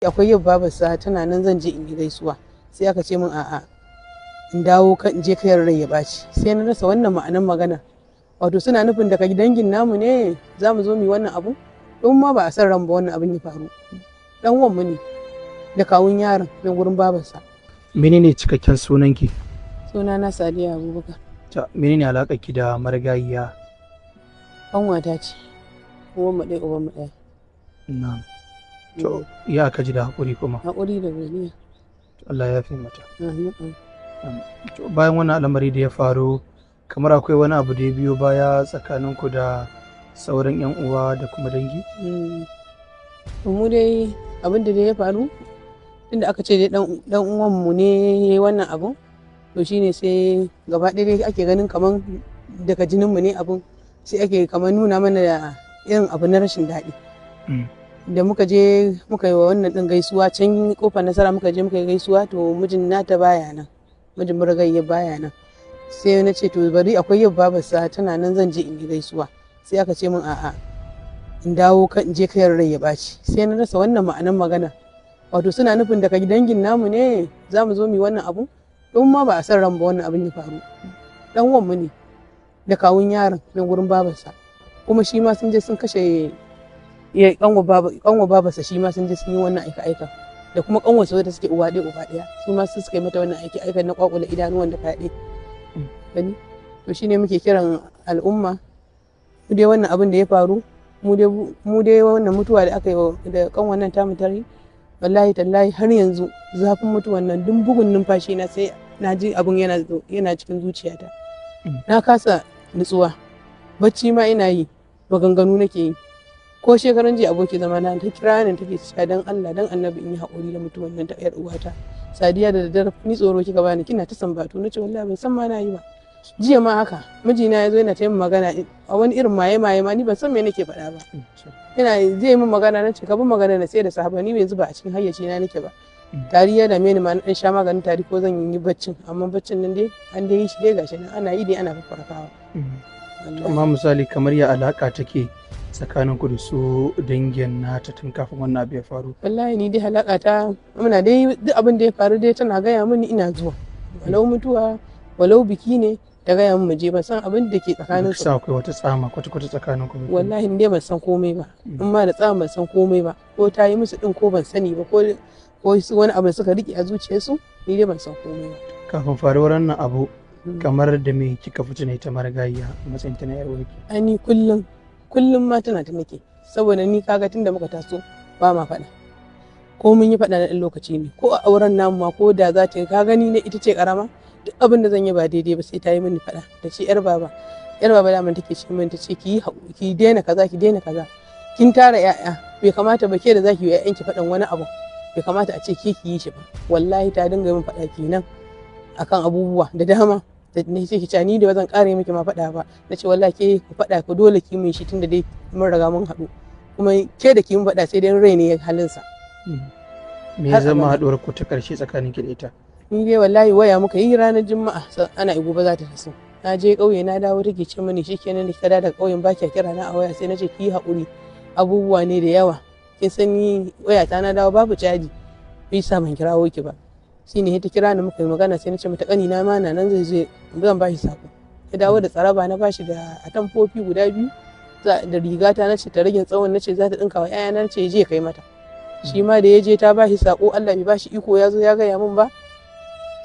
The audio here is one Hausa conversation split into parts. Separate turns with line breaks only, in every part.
Akwai yau babarsa tana nan, zan je in yi gaisuwa. Sai aka ce min a'a, in dawo kan in je kayar rai ya ɓaci. Sai na rasa wannan ma'anar magana. Wato suna nufin daga dangin namu ne za mu zo mu yi wannan abu? Don ma ba a san ran ba wannan abin ya faru. Dan uwanmu ne da kawun yaron na gurin babarsa.
Menene cikakken sunanki?
Sunana Sadiya Abubakar.
Ta menene alaƙar ki da marigayiya?
Ƙanwata ce. Uwan mu ɗaya, uban mu ɗaya.
Na'am. To ya aka ji da haƙuri kuma?
Haƙuri da godiya.
To Allah ya fi mata.
Amin.
To bayan wannan al'amari da ya faru, kamar akwai wani abu da ya biyo baya tsakaninku da sauran 'yan uwa da kuma dangi?
To mu dai abin da dai ya faru, tunda aka ce dai dan uwanmu ne yayi wannan abun, to shine sai gaba ɗaya dai ake ganin kaman daga jininmu ne abun, sai ake kaman nuna mana da irin abu na rashin daɗi. Da muka je muka yi wa wannan ɗin gaisuwa can kofar Nasara, muka je muka yi gaisuwa, to mijin nata baya nan, mijin marigayi baya nan. Sai na ce to bari akwai yau babarsa tana nan, zan je in yi gaisuwa. Sai aka ce min a'a, in dawo kan in je kayar rai ya ɓaci. Sai na rasa wannan ma'anar magana. Wato suna nufin daga dangin namu ne za mu zo mu yi wannan abu? Don ma ba a san ran ba wannan abin ya faru. Dan uwanmu ne da kawun yaron na gurin babarsa. Kuma shi ma sun je sun kashe ya kanwa babarsa, shi ma sun je sun yi wannan aika-aika. Da kuma kanwarsa wadda suke uwa ɗaya uba ɗaya, su ma su suka yi mata wannan aiki-aika na kwakula idanuwan da fyaɗe. Gani? To shine muke kiran al'umma. Mu dai wannan abin da ya faru, mu dai wannan mutuwa da aka yi da kanwar nan tamu tare, wallahi tallahi har yanzu zafin mutuwan nan duk bugun numfashi na sai na ji abin yana cikin zuciyata. Na kasa nutsuwa. Bacci ma ina yi, maganganu nake yi. Ko shekaran jiya aboki zama na ta kira ni take cewa dan Allah dan Annabi in yi haƙuri da mutuwan nan ta ƴar uwata. Sadiya, da daddare ni tsoro kika bani, kina ta sambatu. Na ce wallahi ban san ma na yi ba. Jiya ma haka mijina ya zo yana ta yin magana a wani irin maye maye ma, ni ban san me nake faɗa ba. Yana zai yi min magana, na ce ka bi magana na sai da sahaba, ni yanzu ba a cikin hayyaci na nake ba. Tari ya dame ni ma, na ɗan sha maganin tari ko zan yi baccin, amma baccin nan dai an dai yi shi dai gashi nan ana yi dai ana faffarkawa.
Amma misali kamar ya alaƙa take tsakanin ku da su dangin nata tun kafin wannan abu ya faru?
Wallahi ni dai alaƙa ta muna dai duk abin da ya faru dai tana gaya mini ina zuwa. Walau mutuwa walau biki ne ta gaya min mu je, ban san abin da ke tsakanin su.
Sa akwai wata tsama kwata-kwata tsakanin ku?
Wallahi ni dai ban san komai ba. In ma da tsama ban san komai ba. Ko ta yi musu din ko ban sani ba, ko su wani abu suka rike a zuciyarsu, ni dai ban san komai ba.
Kafin faruwar wannan abu, kamar da me kika fito ne ta marigayiya a matsayin ta na yar uwarki?
Ai ni kullum kullum ma tana ta nake, saboda ni kaga tunda muka taso ba ma faɗa. Ko mun yi faɗa na ɗan lokaci ne, ko a auren namu ma ko da za ta yi, ka gani ne ita ce karama, duk abin da zan yi ba daidai ba sai ta yi mini faɗa. Ta ce yar baba, yar baba daman take ce min, ta ce ki yi ki daina kaza, ki daina kaza. Kin tara 'ya'ya, bai kamata ba ke da zaki yi 'ya'yanki faɗan wani abu. Bai kamata a ce ke ki yi shi ba. Wallahi ta dinga min faɗa kenan akan abubuwa da dama. Da ni ce ki ce ni da ba zan ƙara yi miki ma faɗa ba. Na ce wallahi ke ku faɗa ku dole ki min shi tunda dai mun riga mun haɗu. Kuma ke da ki mun faɗa sai dai rai ne halinsa.
Me ya zama haɗuwar ku ta ƙarshe tsakanin ki da ita?
Ni dai wallahi waya muka yi ranar Juma'a, ana gobe za ta taso. Na je ƙauye na dawo take ce mini shikenan da kika dawo daga ƙauyen ba kya kira na a waya. Sai na ce ki yi haƙuri, abubuwa ne da yawa. Kin san ni wayata na dawo babu caji. Bisa ban kirawo ki ba. Shi ne ta kira ni muka yi magana, sai na ce mata ƙani na ma na nan zai je zan bashi sako. Ya dawo da tsaraba, na bashi da atamfofi guda biyu da rigata, na ce ta rage tsawon, na ce za ta ɗinka wa 'ya'yana, na ce je kai mata. Shi ma da ya je ta bashi sako, Allah bai bashi iko ya zo ya gaya min ba,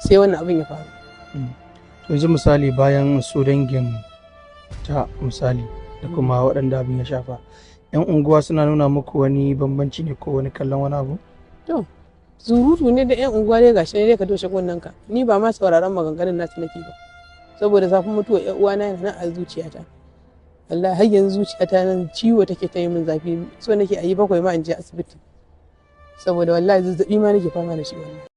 sai wannan abin ya faru.
To yanzu misali bayan su dangin ta misali da kuma waɗanda abin ya shafa, 'yan unguwa suna nuna muku wani bambanci ne ko wani kallon wani abu?
To surutu ne da 'yan unguwa dai gashi ne dai ka toshe kunnen ka. Ni ba ma sauraron maganganun nasu nake ba. Saboda zafin mutuwa 'yan uwana yana nan a zuciyata. Wallahi har yanzu zuciyata nan ciwo take ta yi min zafi, so nake a yi 7 ma in je asibiti. Saboda wallahi zazzaɓi ma nake fama da shi wallahi.